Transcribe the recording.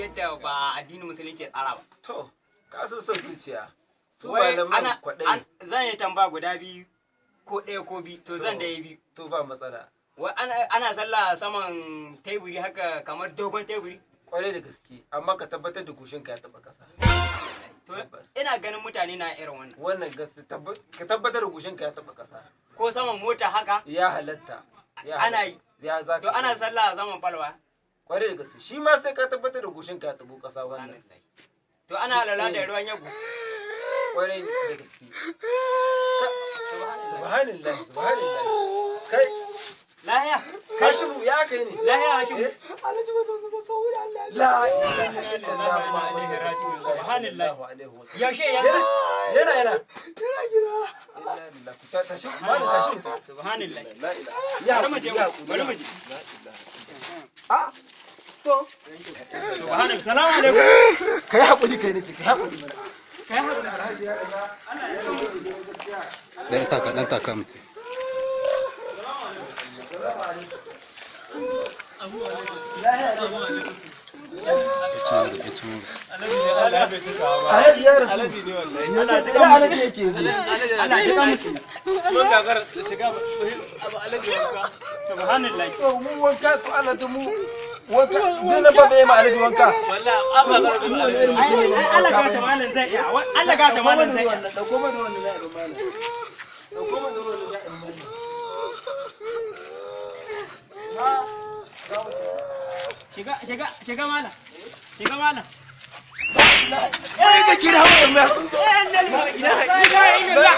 yadda ba addinin musulunci ya tsara ba. To, ka san son zuciya. Su Wai malaman ana kwaɗayi. Zan yi tambaya guda biyu ko ɗaya ko biyu, to zan da yi biyu. To ba matsala. Wai ana sallah saman teburi haka kamar dogon teburi? Kwarai da gaske, amma ka tabbatar da goshinka ya taɓa ƙasa. To ina ganin mutane na irin wannan. Wannan gaske ka tabbatar da goshinka ya taɓa ƙasa. Ko saman mota haka? Ya halatta. Ya Ana yi. Ya za To ana sallah saman falwa? Kwarai da gaske, shi ma sai ka tabbatar da goshinka ya taɓo ƙasa wannan. To ana alwala da ruwan yago? Kwarai da gaske. Subhanallah, subhanallah. Kai. Lahiya. Kashimu ya kai ne. Lahiya Hashimu. Alhaji ba su ba sauri Allah. La ilaha illallah Muhammadur Rasulullah. Subhanallah. Sallallahu Yaushe yanzu? Yana yana. Yana gida. Inna lillahi. Tashi, malam tashi. Subhanallah. La ilaha. Ya Bari mu je, bari mu je. Ah. To. Subhanallah. Salamu alaikum. Kai hakuri kai ne sai kai hakuri mana. Kai hakuri. Alhaji ya riga. Dan taka mutum. Alhaji ya rasu. Alhaji ne wallahi. Ina Alhaji yake yanzu. Allah ya musu. Mun gagara shiga abu Alhaji wanka. Subhanallah. To mu wanka to Allah to mu wanka dole ba bai ma Alhaji wanka. Wallahi an gagara da Alhaji. Ai Allah ga ta malam zai iya. Allah ga ta malam zai iya. Dauko mana wannan za a yi malam. Dauko mana wannan za a yi malam. Shiga shiga shiga malam. Shiga malam. Wai da kira hawa mai sun zo. La ilaha illallah.